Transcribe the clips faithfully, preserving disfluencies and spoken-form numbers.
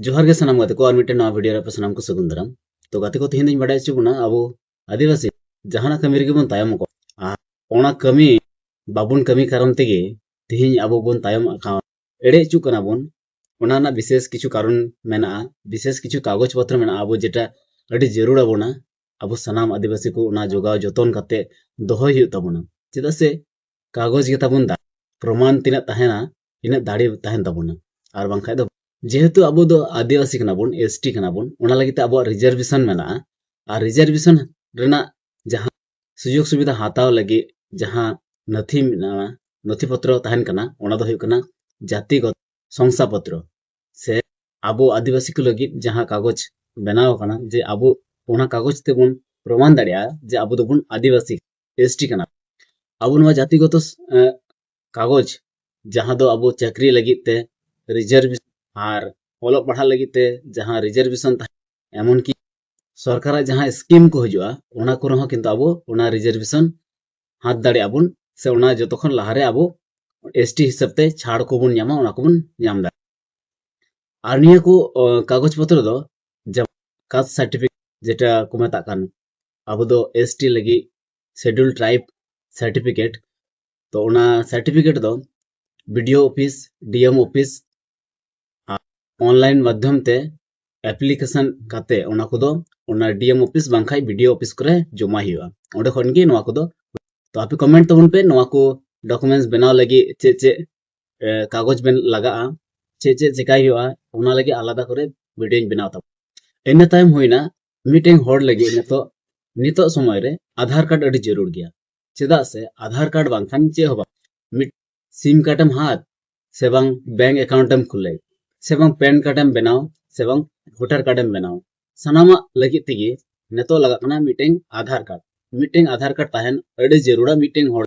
ᱡᱚᱦᱟᱨ ᱜᱮ ᱥᱟᱱᱟᱢ ᱜᱟᱛᱮ ᱠᱚ, ᱟᱨ ᱢᱤᱫᱴᱮᱱ ᱱᱟᱣᱟ ᱵᱷᱤᱰᱤᱭᱳ ᱨᱮ ᱟᱯᱮ ᱥᱟᱱᱟᱢ ᱠᱚ ᱥᱟᱹᱜᱩᱱ ᱫᱟᱨᱟᱢ᱾ ᱛᱚ ᱜᱟᱛᱮ ᱠᱚ, ᱛᱮᱦᱮᱧ ᱫᱚᱧ ᱵᱟᱰᱟᱭ ᱦᱚᱪᱚ ᱵᱚᱱᱟ, ᱟᱵᱚ ᱟᱹᱫᱤᱵᱟᱹᱥᱤ ᱡᱟᱦᱟᱱᱟᱜ ᱠᱟᱹᱢᱤ ᱨᱮᱜᱮ ᱵᱚᱱ ᱛᱟᱭᱚᱢ ᱠᱚᱜ, ᱟᱨ ᱚᱱᱟ ᱠᱟᱹᱢᱤ ᱵᱟᱵᱚᱱ ᱠᱟᱹᱢᱤ ᱠᱟᱨᱚᱱ ᱛᱮᱜᱮ ᱛᱮᱦᱮᱧ ᱟᱵᱚ ᱵᱚᱱ ᱛᱟᱭᱚᱢ ᱟᱠᱟᱱ, ᱮᱲᱮ ᱦᱚᱪᱚᱜ ᱠᱟᱱᱟ ᱵᱚᱱ᱾ ᱚᱱᱟ ᱨᱮᱱᱟᱜ ᱵᱤᱥᱮᱥ ᱠᱤᱪᱷᱩ ᱠᱟᱨᱚᱱ ᱢᱮᱱᱟᱜᱼᱟ, ᱵᱤᱥᱮᱥ ᱠᱤᱪᱷᱩ ᱠᱟᱜᱚᱡᱽ ᱯᱚᱛᱨᱚ ᱢᱮᱱᱟᱜᱼᱟ, ᱟᱵᱚ ᱡᱮᱴᱟ ᱟᱹᱰᱤ ᱡᱟᱹᱨᱩᱲ ᱟᱵᱚᱱᱟ, ᱟᱵᱚ ᱥᱟᱱᱟᱢ ᱟᱹᱫᱤᱵᱟᱹᱥᱤ ᱠᱚ ᱚᱱᱟ ᱡᱚᱜᱟᱣ ᱡᱚᱛᱚᱱ ᱠᱟᱛᱮ ᱫᱚᱦᱚᱭ ᱦᱩᱭᱩᱜ ᱛᱟᱵᱚᱱᱟ᱾ ᱪᱮᱫᱟᱜ ᱥᱮ ᱠᱟᱜᱚᱡᱽ ᱜᱮ ᱛᱟᱵᱚᱱ ᱫᱟᱲᱮ, ᱯᱨᱚᱢᱟᱱ ᱛᱤᱱᱟᱹᱜ ᱛᱟᱦᱮᱱᱟ, ᱤᱱᱟᱹᱜ ᱫᱟᱲᱮ ᱛᱟᱦᱮᱱ ᱛᱟᱵᱚᱱᱟ᱾ ᱟᱨ ᱵᱟᱝᱠᱷᱟᱡ ᱫᱚ, ᱡᱮᱦᱮᱛᱩ ᱟᱵᱚ ᱫᱚ ᱟᱹᱫᱤᱵᱟᱹᱥᱤ ᱠᱟᱱᱟ ᱵᱚᱱ, ᱮᱥ ᱴᱤ ᱠᱟᱱᱟ ᱵᱚᱱ, ᱚᱱᱟ ᱞᱟᱹᱜᱤᱫ ᱛᱮ ᱟᱵᱚᱣᱟᱜ ᱨᱤᱡᱟᱨᱵᱷᱮᱥᱚᱱ ᱢᱮᱱᱟᱜᱼᱟ᱾ ᱟᱨ ᱨᱤᱡᱟᱨᱵᱷᱮᱥᱚᱱ ᱨᱮᱱᱟᱜ ᱡᱟᱦᱟᱸ ᱥᱩᱡᱳᱜᱽ ᱥᱩᱵᱤᱫᱷᱟ ᱦᱟᱛᱟᱣ ᱞᱟᱹᱜᱤᱫ ᱡᱟᱦᱟᱸ ᱱᱚᱛᱷᱤ ᱢᱮᱱᱟᱜᱼᱟ, ᱱᱚᱛᱷᱤ ᱯᱚᱛᱨᱚ ᱛᱟᱦᱮᱱ ᱠᱟᱱᱟ, ᱚᱱᱟ ᱫᱚ ᱦᱩᱭᱩᱜ ᱠᱟᱱᱟ ᱡᱟᱹᱛᱤᱜᱚᱛ ᱥᱚᱝᱥᱟ ᱯᱚᱛᱨᱚ, ᱥᱮ ᱟᱵᱚ ᱟᱹᱫᱤᱵᱟᱹᱥᱤ ᱠᱚ ᱞᱟᱹᱜᱤᱫ ᱡᱟᱦᱟᱸ ᱠᱟᱜᱚᱡᱽ ᱵᱮᱱᱟᱣ ᱟᱠᱟᱱᱟ, ᱡᱮ ᱟᱵᱚ ᱚᱱᱟ ᱠᱟᱜᱚᱡᱽ ᱛᱮᱵᱚᱱ ᱯᱨᱚᱢᱟᱱ ᱫᱟᱲᱮᱭᱟᱜᱼᱟ ᱡᱮ ᱟᱵᱚ ᱫᱚᱵᱚᱱ ᱟᱹᱫᱤᱵᱟᱹᱥᱤ, ᱮᱥ ᱴᱤ ᱠᱟᱱᱟ᱾ ᱟᱵᱚ ᱱᱚᱣᱟ ᱡᱟᱹᱛᱤᱜᱚᱛᱚ ᱥ-, ᱮ, ᱠᱟᱜᱚᱡᱽ, ᱡᱟᱦᱟᱸ ᱫᱚ ᱟᱵᱚ ᱪᱟᱹᱠᱨᱤ ᱞᱟᱹᱜᱤᱫ ᱛᱮ ᱨᱤᱡᱟᱨᱵᱷᱮᱥᱚᱱ ᱟᱨ ᱚᱞᱚᱜ ᱯᱟᱲᱦᱟᱜ ᱞᱟᱹᱜᱤᱫ ᱛᱮ ᱡᱟᱦᱟᱸ ᱨᱤᱡᱟᱨᱵᱷᱮᱥᱚᱱ ᱛᱟᱦᱮᱸ, ᱮᱢᱚᱱᱠᱤ ᱥᱚᱨᱠᱟᱨᱟᱜ ᱡᱟᱦᱟᱸ ᱥᱠᱤᱢ ᱠᱚ ᱦᱤᱡᱩᱜᱼᱟ, ᱚᱱᱟ ᱠᱚᱨᱮ ᱦᱚᱸ ᱠᱤᱱᱛᱩ ᱟᱵᱚ ᱚᱱᱟ ᱨᱤᱡᱟᱨᱵᱷᱮᱥᱚᱱ ᱦᱟᱛ ᱫᱟᱲᱮᱭᱟᱜᱼᱟ ᱵᱚᱱ, ᱥᱮ ᱚᱱᱟ ᱡᱚᱛᱚ ᱠᱷᱚᱱ ᱞᱟᱦᱟᱨᱮ ᱟᱵᱚ ᱮᱥ ᱴᱤ ᱦᱤᱥᱟᱹᱵ ᱛᱮ ᱪᱷᱟᱲ ᱠᱚᱵᱚᱱ ᱧᱟᱢᱟ, ᱚᱱᱟ ᱠᱚᱵᱚᱱ ᱧᱟᱢ ᱫᱟᱲᱮᱭᱟᱜᱼᱟ᱾ ᱟᱨ ᱱᱤᱭᱟᱹ ᱠᱚ, ᱚ, ᱠᱟᱜᱚᱡᱽ ᱯᱚᱛᱨᱚ ᱫᱚ ᱡᱮᱢᱚᱱ ᱠᱟᱥᱴ ᱥᱟᱨᱴᱤᱯᱷᱤᱠᱮᱴ, ᱡᱮᱴᱟ ᱠᱚ ᱢᱮᱛᱟᱜ ᱠᱟᱱ, ᱟᱵᱚ ᱫᱚ ᱮᱥ ᱴᱤ ᱞᱟᱹᱜᱤᱫ ᱥᱮᱰᱩᱞ ᱴᱨᱟᱭᱤᱵᱽ ᱥᱟᱨᱴᱤᱯᱷᱤᱠᱮᱴ, ᱛᱚ ᱚᱱᱟ ᱥᱟᱨᱴᱤᱯᱷᱤᱠᱮᱴ ᱫᱚ ᱵᱤ ᱰᱤ ᱳ ᱚᱯᱷᱤᱥ, ᱰᱤ ᱮᱢ ᱚᱯᱷᱤᱥ, ᱟᱨ ᱚᱱᱞᱟᱭᱤᱱ ᱢᱟᱫᱽᱫᱷᱚᱢ ᱛᱮ ᱮᱯᱞᱤᱠᱮᱥᱚᱱ ᱠᱟᱛᱮ ᱚᱱᱟ ᱠᱚᱫᱚ ᱚᱱᱟ ᱰᱤ ᱮᱢ ᱚᱯᱷᱤᱥ ᱵᱟᱝᱠᱷᱟᱡ ᱵᱤ ᱰᱤ ᱳ ᱚᱯᱷᱤᱥ ᱠᱚᱨᱮ ᱡᱚᱢᱟᱭ ᱦᱩᱭᱩᱜᱼᱟ᱾ ᱚᱸᱰᱮ ᱠᱷᱚᱱ ᱜᱮ ᱱᱚᱣᱟ ᱠᱚᱫᱚ, ᱛᱚ ᱟᱯᱮ ᱠᱚᱢᱮᱱᱴ ᱛᱟᱵᱚᱱ ᱯᱮ, ᱱᱚᱣᱟ ᱠᱚ ᱰᱚᱠᱩᱢᱮᱱᱴᱥ ᱵᱮᱱᱟᱣ ᱞᱟᱹᱜᱤᱫ ᱪᱮᱫ ᱪᱮᱫ, ᱮ, ᱠᱟᱜᱚᱡᱽ ᱵᱮᱱ ᱞᱟᱜᱟᱜᱼᱟ, ᱪᱮᱫ ᱪᱮᱫ ᱪᱮᱠᱟᱭ ᱦᱩᱭᱩᱜᱼᱟ, ᱚᱱᱟ ᱞᱟᱹᱜᱤᱫ ᱟᱞᱟᱫᱟ ᱠᱚᱨᱮ ᱵᱷᱤᱰᱤᱭᱳᱧ ᱵᱮᱱᱟᱣ ᱛᱟᱵᱚᱱᱟ᱾ ᱤᱱᱟᱹ ᱛᱟᱭᱚᱢ ᱦᱩᱭᱱᱟ ᱢᱤᱫᱴᱮᱱ ᱦᱚᱲ ᱞᱟᱹᱜᱤᱫ ᱱᱤᱛᱚᱜ, ᱱᱤᱛᱚᱜ ᱥᱚᱢᱚᱭ ᱨᱮ ᱟᱫᱷᱟᱨ ᱠᱟᱨᱰ ᱟᱹᱰᱤ ᱡᱟᱹᱨᱩᱲ ᱜᱮᱭᱟ᱾ ᱪᱮᱫᱟᱜ ᱥᱮ ᱟᱫᱷᱟᱨ ᱠᱟᱨᱰ ᱵᱟᱝᱠᱷᱟᱱ ᱪᱮᱫ ᱦᱚᱸ ᱵᱟᱝ, ᱢᱤᱫ ᱥᱤᱢ ᱠᱟᱨᱰ ᱮᱢ ᱦᱟᱛ, ᱥᱮ ᱵᱟᱝ ᱵᱮᱝᱠ ᱮᱠᱟᱣᱩᱱᱴ ᱮᱢ ᱠᱷᱩᱞᱟᱹᱭ, ᱥᱮ ᱵᱟᱝ ᱯᱮᱱ ᱠᱟᱨᱰ ᱮᱢ ᱵᱮᱱᱟᱣ, ᱥᱮ ᱵᱟᱝ ᱵᱷᱳᱴᱟᱨ ᱠᱟᱨᱰ ᱮᱢ ᱵᱮᱱᱟᱣ, ᱥᱟᱱᱟᱢᱟᱜ ᱞᱟᱹᱜᱤᱫ ᱛᱮᱜᱮ ᱱᱤᱛᱚᱜ ᱞᱟᱜᱟᱜ ᱠᱟᱱᱟ ᱢᱤᱫᱴᱮᱱ ᱟᱫᱷᱟᱨ ᱠᱟᱨᱰ᱾ ᱢᱤᱫᱴᱮᱱ ᱟᱫᱷᱟᱨ ᱠᱟᱨᱰ ᱛᱟᱦᱮᱱ ᱟᱹᱰᱤ ᱡᱟᱹᱨᱩᱲᱟ ᱢᱤᱫᱴᱮᱱ ᱦᱚᱲ᱾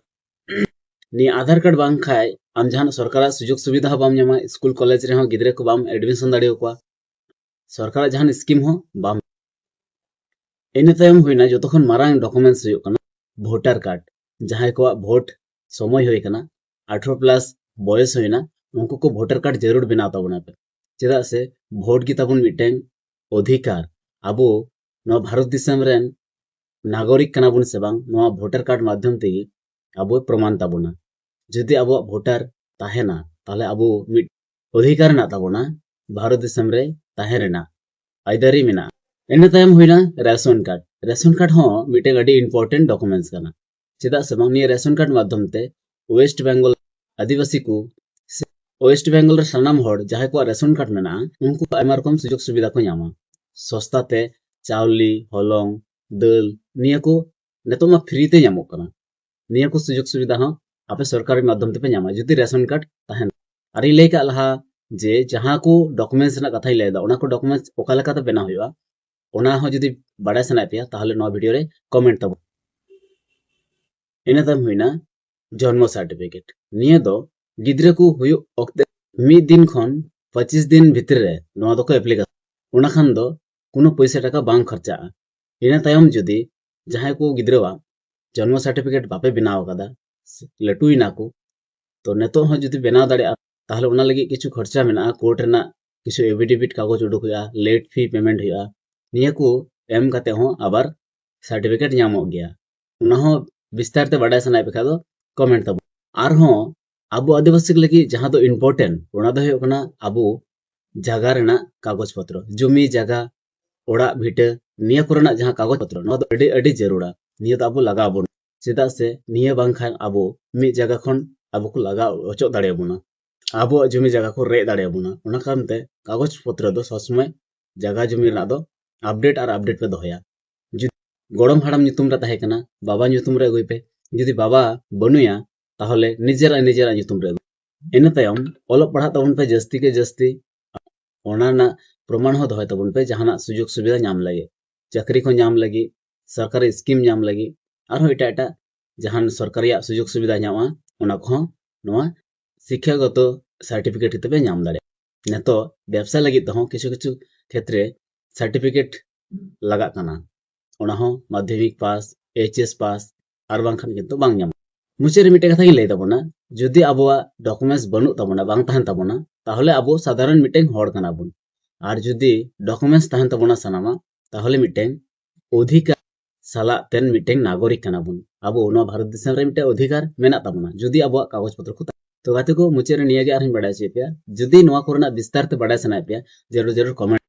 ᱱᱤᱭᱟᱹ ᱟᱫᱷᱟᱨ ᱠᱟᱨᱰ ᱵᱟᱝ ᱠᱷᱟᱡ ᱟᱢ ᱡᱟᱦᱟᱱᱟᱜ ᱥᱚᱨᱠᱟᱨᱟᱜ ᱥᱩᱡᱳᱜᱽ ᱥᱩᱵᱤᱫᱷᱟ ᱦᱚᱸ ᱵᱟᱢ ᱧᱟᱢᱟ, ᱥᱠᱩᱞ ᱠᱚᱞᱮᱡᱽ ᱨᱮᱦᱚᱸ ᱜᱤᱫᱽᱨᱟᱹ ᱠᱚ ᱵᱟᱢ ᱮᱰᱢᱤᱥᱚᱱ ᱫᱟᱲᱮᱭᱟᱠᱚᱣᱟ, ᱥᱚᱨᱠᱟᱨᱟᱜ ᱡᱟᱦᱟᱱ ᱥᱠᱤᱢ ᱦᱚᱸ ᱵᱟᱢ᱾ ᱤᱱᱟᱹ ᱛᱟᱭᱚᱢ ᱦᱩᱭᱱᱟ ᱡᱚᱛᱚ ᱠᱷᱚᱱ ᱢᱟᱨᱟᱝ ᱰᱚᱠᱩᱢᱮᱱᱴᱥ ᱦᱩᱭᱩᱜ ᱠᱟᱱᱟ ᱵᱷᱳᱴᱟᱨ ᱠᱟᱨᱰ᱾ ᱡᱟᱦᱟᱸᱭ ᱠᱚᱣᱟᱜ ᱵᱷᱳᱴ ᱥᱚᱢᱚᱭ ᱦᱩᱭ ᱠᱟᱱᱟ, ᱟᱴᱷᱨᱚ ᱯᱞᱟᱥ ᱵᱚᱭᱮᱥ ᱦᱩᱭᱱᱟ, ᱩᱱᱠᱩ ᱠᱚ ᱵᱷᱳᱴᱟᱨ ᱠᱟᱨᱰ ᱡᱟᱹᱨᱩᱲ ᱵᱮᱱᱟᱣ ᱛᱟᱵᱚᱱᱟ ᱯᱮ᱾ ᱪᱮᱫᱟᱜ ᱥᱮ ᱵᱷᱳᱴ ᱜᱮ ᱛᱟᱵᱚᱱ ᱢᱤᱫᱴᱮᱱ ᱚᱫᱷᱤᱠᱟᱨ᱾ ᱟᱵᱚ ᱱᱚᱣᱟ ᱵᱷᱟᱨᱚᱛ ᱫᱤᱥᱚᱢ ᱨᱮᱱ ᱱᱟᱜᱚᱨᱤᱠ ᱠᱟᱱᱟ ᱵᱚᱱ ᱥᱮ ᱵᱟᱝ, ᱱᱚᱣᱟ ᱵᱷᱳᱴᱟᱨ ᱠᱟᱨᱰ ᱢᱟᱫᱽᱫᱷᱚᱢ ᱛᱮᱜᱮ ᱟᱵᱚᱭ ᱯᱨᱚᱢᱟᱱ ᱛᱟᱵᱚᱱᱟ᱾ ᱡᱩᱫᱤ ᱟᱵᱚᱣᱟᱜ ᱵᱷᱳᱴᱟᱨ ᱛᱟᱦᱮᱱᱟ, ᱛᱟᱦᱚᱞᱮ ᱟᱵᱚ ᱢᱤᱫ ᱚᱫᱷᱤᱠᱟᱨ ᱢᱮᱱᱟᱜ ᱛᱟᱵᱚᱱᱟ ᱵᱷᱟᱨᱚᱛ ᱫᱤᱥᱚᱢ ᱨᱮ ᱛᱟᱦᱮᱸ ᱨᱮᱱᱟᱜ, ᱟᱹᱭᱫᱟᱹᱨᱤ ᱢᱮᱱᱟᱜᱼᱟ᱾ ᱤᱱᱟᱹ ᱛᱟᱭᱚᱢ ᱦᱩᱭᱱᱟ ᱨᱮᱥᱚᱱ ᱠᱟᱨᱰ᱾ ᱨᱮᱥᱚᱱ ᱠᱟᱨᱰ ᱦᱚᱸ ᱢᱤᱫᱴᱮᱱ ᱟᱹᱰᱤ ᱤᱢᱯᱚᱨᱴᱮᱱᱴ ᱰᱚᱠᱩᱢᱮᱱᱴᱥ ᱠᱟᱱᱟ᱾ ᱪᱮᱫᱟᱜ ᱥᱮ ᱵᱟᱝ, ᱱᱤᱭᱟᱹ ᱨᱮᱥᱚᱱ ᱠᱟᱨᱰ ᱢᱟᱫᱽᱫᱷᱚᱢ ᱛᱮ ᱳᱭᱮᱥᱴ ᱵᱮᱝᱜᱚᱞ ᱟᱹᱫᱤᱵᱟᱹᱥᱤ ᱠᱚ ᱥᱮ ᱳᱭᱮᱥᱴ ᱵᱮᱝᱜᱚᱞ ᱨᱮ ᱥᱟᱱᱟᱢ ᱦᱚᱲ ᱡᱟᱦᱟᱸᱭ ᱠᱚᱣᱟᱜ ᱨᱮᱥᱚᱱ ᱠᱟᱨᱰ ᱢᱮᱱᱟᱜᱼᱟ, ᱩᱱᱠᱩ ᱟᱭᱢᱟ ᱨᱚᱠᱚᱢ ᱥᱩᱡᱳᱜᱽ ᱥᱩᱵᱤᱫᱷᱟ ᱠᱚ ᱧᱟᱢᱟ᱾ ᱥᱚᱥᱛᱟ ᱛᱮ ᱪᱟᱣᱞᱮ, ᱦᱚᱞᱚᱝ, ᱫᱟᱹᱞ, ᱱᱤᱭᱟᱹ ᱠᱚ ᱱᱤᱛᱚᱜ ᱢᱟ ᱯᱷᱨᱤ ᱛᱮ ᱧᱟᱢᱚᱜ ᱠᱟᱱᱟ᱾ ᱱᱤᱭᱟᱹ ᱠᱚ ᱥᱩᱡᱳᱜᱽ ᱥᱩᱵᱤᱫᱷᱟ ᱦᱚᱸ ᱟᱯᱮ ᱥᱚᱨᱠᱟᱨᱤ ᱢᱟᱫᱽᱫᱷᱚᱢ ᱛᱮᱯᱮ ᱧᱟᱢᱟ, ᱡᱩᱫᱤ ᱨᱮᱥᱚᱱ ᱠᱟᱨᱰ ᱛᱟᱦᱮᱱᱟ᱾ ᱟᱨᱤᱧ ᱞᱟᱹᱭ ᱠᱟᱜ ᱞᱟᱦᱟ ᱡᱮ ᱡᱟᱦᱟᱸ ᱠᱚ ᱰᱚᱠᱩᱢᱮᱱᱴᱥ ᱨᱮᱱᱟᱜ ᱠᱟᱛᱷᱟᱧ ᱞᱟᱹᱭᱫᱟ, ᱚᱱᱟ ᱠᱚ ᱰᱚᱠᱩᱢᱮᱱᱴᱥ ᱚᱠᱟ ᱞᱮᱠᱟᱛᱮ ᱵᱮᱱᱟᱣ ᱦᱩᱭᱩᱜᱼᱟ, ᱚᱱᱟ ᱦᱚᱸ ᱡᱩᱫᱤ ᱵᱟᱲᱟᱭ ᱥᱟᱱᱟᱭᱮᱫ ᱯᱮᱭᱟ, ᱛᱟᱦᱚᱞᱮ ᱱᱚᱣᱟ ᱵᱷᱤᱰᱤᱭᱳ ᱨᱮ ᱠᱚᱢᱮᱱᱴ ᱛᱟᱵᱚᱱ᱾ ᱤᱱᱟᱹ ᱛᱟᱭᱚᱢ ᱦᱩᱭᱱᱟ ᱡᱚᱱᱢᱚ ᱥᱟᱨᱴᱤᱯᱷᱤᱠᱮᱴ᱾ ᱱᱤᱭᱟᱹ ᱫᱚ ᱜᱤᱫᱽᱨᱟᱹ ᱠᱚ ᱦᱩᱭᱩᱜ ᱚᱠᱛᱮ ᱢᱤᱫ ᱫᱤᱱ ᱠᱷᱚᱱ ᱯᱚᱸᱪᱤᱥ ᱫᱤᱱ ᱵᱷᱤᱛᱨᱤ ᱨᱮ ᱱᱚᱣᱟ ᱫᱚᱠᱚ ᱮᱯᱞᱤᱠᱮᱥᱚᱱ᱾ ᱚᱱᱟ ᱠᱷᱟᱱ ᱫᱚ ᱠᱳᱱᱳ ᱯᱚᱭᱥᱟ ᱴᱟᱠᱟ ᱵᱟᱝ ᱠᱷᱚᱨᱪᱟᱜᱼᱟ᱾ ᱤᱱᱟᱹ ᱛᱟᱭᱚᱢ ᱡᱩᱫᱤ ᱡᱟᱦᱟᱸᱭ ᱠᱚ ᱜᱤᱫᱽᱨᱟᱹᱣᱟᱜ ᱡᱚᱱᱢᱚ ᱥᱟᱨᱴᱤᱯᱷᱤᱠᱮᱴ ᱵᱟᱯᱮ ᱵᱮᱱᱟᱣ ᱟᱠᱟᱫᱟ, ᱞᱟᱹᱴᱩᱭᱮᱱᱟ ᱠᱚ, ᱛᱚ ᱱᱤᱛᱚᱜ ᱦᱚᱸ ᱡᱩᱫᱤ ᱵᱮᱱᱟᱣ ᱫᱟᱲᱮᱭᱟᱜᱼᱟ, ᱛᱟᱦᱚᱞᱮ ᱚᱱᱟ ᱞᱟᱹᱜᱤᱫ ᱠᱤᱪᱷᱩ ᱠᱷᱚᱨᱪᱟ ᱢᱮᱱᱟᱜᱼᱟ, ᱠᱳᱨᱴ ᱨᱮᱱᱟᱜ ᱠᱤᱪᱷᱩ ᱮᱯᱷᱤᱰᱮᱵᱷᱤᱴ ᱠᱟᱜᱚᱡᱽ ᱩᱰᱩᱠ ᱦᱩᱭᱩᱜᱼᱟ, ᱞᱮᱴ ᱯᱷᱤ ᱯᱮᱢᱮᱱᱴ ᱦᱩᱭᱩᱜᱼᱟ᱾ ᱱᱤᱭᱟᱹ ᱠᱚ ᱮᱢ ᱠᱟᱛᱮ ᱦᱚᱸ ᱟᱵᱟᱨ ᱥᱟᱨᱴᱤᱯᱷᱤᱠᱮᱴ ᱧᱟᱢᱚᱜ ᱜᱮᱭᱟ᱾ ᱚᱱᱟ ᱦᱚᱸ ᱵᱤᱥᱛᱟᱨ ᱛᱮ ᱵᱟᱰᱟᱭ ᱥᱟᱱᱟᱭᱮᱫ ᱯᱮ ᱠᱷᱟᱡ ᱫᱚ ᱠᱚᱢᱮᱱᱴ ᱛᱟᱵᱚᱱ᱾ ᱟᱨᱦᱚᱸ ᱟᱵᱚ ᱟᱹᱫᱤᱵᱟᱹᱥᱤ ᱠᱚ ᱞᱟᱹᱜᱤᱫ ᱡᱟᱦᱟᱸ ᱫᱚ ᱤᱢᱯᱚᱨᱴᱮᱱᱴ, ᱚᱱᱟ ᱫᱚ ᱦᱩᱭᱩᱜ ᱠᱟᱱᱟ ᱟᱵᱚ ᱡᱟᱭᱜᱟ ᱨᱮᱱᱟᱜ ᱠᱟᱜᱚᱡᱽ ᱯᱚᱛᱨᱚ, ᱡᱚᱢᱤ ᱡᱟᱭᱜᱟ, ᱚᱲᱟᱜ ᱵᱷᱤᱴᱟᱹ, ᱱᱤᱭᱟᱹ ᱠᱚᱨᱮᱱᱟᱜ ᱡᱟᱦᱟᱸ ᱠᱟᱜᱚᱡᱽ ᱯᱚᱛᱨᱚ, ᱱᱚᱣᱟ ᱫᱚ ᱟᱹᱰᱤ, ᱟᱹᱰᱤ ᱡᱟᱹᱨᱩᱲᱟ᱾ ᱱᱤᱭᱟᱹ ᱫᱚ ᱟᱵᱚ ᱞᱟᱜᱟᱣ ᱵᱚᱱᱟ᱾ ᱪᱮᱫᱟᱜ ᱥᱮ ᱱᱤᱭᱟᱹ ᱵᱟᱝᱠᱷᱟᱱ ᱟᱵᱚ ᱢᱤᱫ ᱡᱟᱭᱜᱟ ᱠᱷᱚᱱ ᱟᱵᱚ ᱠᱚ ᱞᱟᱜᱟᱣ ᱚᱪᱚᱜ ᱫᱟᱲᱮᱭᱟᱵᱚᱱᱟ, ᱟᱵᱚᱣᱟᱜ ᱡᱚᱢᱤ ᱡᱟᱭᱜᱟ ᱠᱚ ᱨᱮᱡ ᱫᱟᱲᱮᱭᱟᱵᱚᱱᱟ᱾ ᱚᱱᱟ ᱠᱟᱨᱚᱱ ᱛᱮ ᱠᱟᱜᱚᱡᱽ ᱯᱚᱛᱨᱚ ᱫᱚ ᱥᱚᱵᱽ ᱥᱚᱢᱚᱭ ᱡᱟᱭᱜᱟ ᱡᱚᱢᱤ ᱨᱮᱱᱟᱜ ᱫᱚ ᱟᱯᱰᱮᱴ ᱟᱨ ᱟᱯᱰᱮᱴ ᱯᱮ ᱫᱚᱦᱚᱭᱟ᱾ ᱡᱩᱫᱤ ᱜᱚᱲᱚᱢ ᱦᱟᱲᱟᱢ ᱧᱩᱛᱩᱢ ᱨᱮ ᱛᱟᱦᱮᱸ ᱠᱟᱱᱟ, ᱵᱟᱵᱟ ᱧᱩᱛᱩᱢ ᱨᱮ ᱟᱹᱜᱩᱭ ᱯᱮ᱾ ᱡᱩᱫᱤ ᱵᱟᱵᱟ ᱵᱟᱹᱱᱩᱭᱟ, ᱛᱟᱦᱚᱞᱮ ᱱᱤᱡᱮᱨᱟᱜ, ᱱᱤᱡᱮᱨᱟᱜ ᱧᱩᱛᱩᱢ ᱨᱮ ᱟᱹᱜᱩᱭ ᱯᱮ᱾ ᱤᱱᱟᱹ ᱛᱟᱭᱚᱢ ᱚᱞᱚᱜ ᱯᱟᱲᱦᱟᱜ ᱛᱟᱵᱚᱱ ᱯᱮ ᱡᱟᱹᱥᱛᱤ ᱠᱮ ᱡᱟᱹᱥᱛᱤ᱾ ᱚᱱᱟ ᱨᱮᱱᱟᱜ ᱯᱨᱚᱢᱟᱱ ᱦᱚᱸ ᱫᱚᱦᱚᱭ ᱛᱟᱵᱚᱱ ᱯᱮ, ᱡᱟᱦᱟᱱᱟᱜ ᱥᱩᱡᱳᱜᱽ ᱥᱩᱵᱤᱫᱷᱟ ᱧᱟᱢ ᱞᱟᱹᱜᱤᱫ, ᱪᱟᱹᱠᱨᱤ ᱠᱚ ᱧᱟᱢ ᱞᱟᱹᱜᱤᱫ, ᱥᱚᱨᱠᱟᱨᱤ ᱥᱠᱤᱢ ᱧᱟᱢ ᱞᱟᱹᱜᱤᱫ, ᱟᱨᱦᱚᱸ ᱮᱴᱟᱜ ᱮᱴᱟᱜ ᱡᱟᱦᱟᱱ ᱥᱚᱨᱠᱟᱨᱤᱭᱟᱜ ᱥᱩᱡᱳᱜᱽ ᱥᱩᱵᱤᱫᱷᱟ ᱧᱟᱢᱚᱜᱼᱟ, ᱚᱱᱟ ᱠᱚᱦᱚᱸ ᱱᱚᱣᱟ ᱥᱤᱠᱠᱷᱟᱜᱚᱛᱚ ᱥᱟᱨᱴᱤᱯᱷᱤᱠᱮᱴ ᱠᱟᱛᱮ ᱯᱮ ᱧᱟᱢ ᱫᱟᱲᱮᱭᱟᱜᱼᱟ᱾ ᱱᱤᱛᱚᱜ ᱵᱮᱵᱽᱥᱟ ᱞᱟᱹᱜᱤᱫ ᱛᱮᱦᱚᱸ ᱠᱤᱪᱷᱩ ᱠᱤᱪᱷᱩ ᱠᱷᱮᱛᱨᱮ ᱥᱟᱨᱴᱤᱯᱷᱤᱠᱮᱴ ᱞᱟᱜᱟᱜ ᱠᱟᱱᱟ, ᱚᱱᱟ ᱦᱚᱸ ᱢᱟᱫᱽᱫᱷᱚᱢᱤᱠ ᱯᱟᱥ, ᱮᱭᱤᱪ ᱮᱥ ᱯᱟᱥ, ᱟᱨ ᱵᱟᱝᱠᱷᱟᱱ ᱠᱤᱱᱛᱩ ᱵᱟᱝ ᱧᱟᱢᱚᱜᱼᱟ᱾ ᱢᱩᱪᱟᱹᱫ ᱨᱮ ᱢᱤᱫᱴᱮᱱ ᱠᱟᱛᱷᱟᱧ ᱞᱟᱹᱭ ᱛᱟᱵᱚᱱᱟ, ᱡᱩᱫᱤ ᱟᱵᱚᱣᱟᱜ ᱰᱚᱠᱩᱢᱮᱱᱴᱥ ᱵᱟᱹᱱᱩᱜ ᱛᱟᱵᱚᱱᱟ, ᱵᱟᱝ ᱛᱟᱦᱮᱱ ᱛᱟᱵᱚᱱᱟ, ᱛᱟᱦᱚᱞᱮ ᱟᱵᱚ ᱥᱟᱫᱷᱟᱨᱚᱱ ᱢᱤᱫᱴᱮᱱ ᱦᱚᱲ ᱠᱟᱱᱟ ᱵᱚᱱ᱾ ᱟᱨ ᱡᱩᱫᱤ documents ᱛᱟᱦᱮᱱ ᱛᱟᱵᱚᱱᱟ ᱥᱟᱱᱟᱢᱟᱜ, ᱛᱟᱦᱚᱞᱮ ᱢᱤᱫᱴᱮᱱ ᱚᱫᱷᱤᱠᱟᱨ ᱥᱟᱞᱟᱜ ᱛᱮᱱ ᱢᱤᱫᱴᱮᱱ ᱱᱟᱜᱚᱨᱤᱠ ᱠᱟᱱᱟ ᱵᱚᱱ᱾ ᱟᱵᱚ ᱱᱚᱣᱟ ᱵᱷᱟᱨᱚᱛ ᱫᱤᱥᱚᱢ ᱨᱮ ᱢᱤᱫᱴᱮᱱ ᱚᱫᱷᱤᱠᱟᱨ ᱢᱮᱱᱟᱜ ᱛᱟᱵᱚᱱᱟ, ᱡᱩᱫᱤ ᱟᱵᱚᱣᱟᱜ ᱠᱟᱜᱚᱡᱽ ᱯᱚᱛᱨᱚ ᱠᱚ ᱛᱟᱦᱮᱱᱟ᱾ ᱛᱚ ᱜᱟᱛᱮ ᱠᱚ, ᱢᱩᱪᱟᱹᱫ ᱨᱮ ᱱᱤᱭᱟᱹ ᱜᱮ ᱟᱨᱦᱚᱸᱧ ᱵᱟᱲᱟᱭ ᱦᱚᱪᱚᱭᱮᱫ ᱯᱮᱭᱟ, ᱡᱩᱫᱤ ᱱᱚᱣᱟ ᱠᱚᱨᱮᱱᱟᱜ ᱵᱤᱥᱛᱟᱨ ᱛᱮ ᱵᱟᱲᱟᱭ ᱥᱟᱱᱟᱭᱮᱫ ᱯᱮᱭᱟ, ᱡᱟᱹᱨᱩᱲ ᱡᱟᱹᱨᱩᱲ comment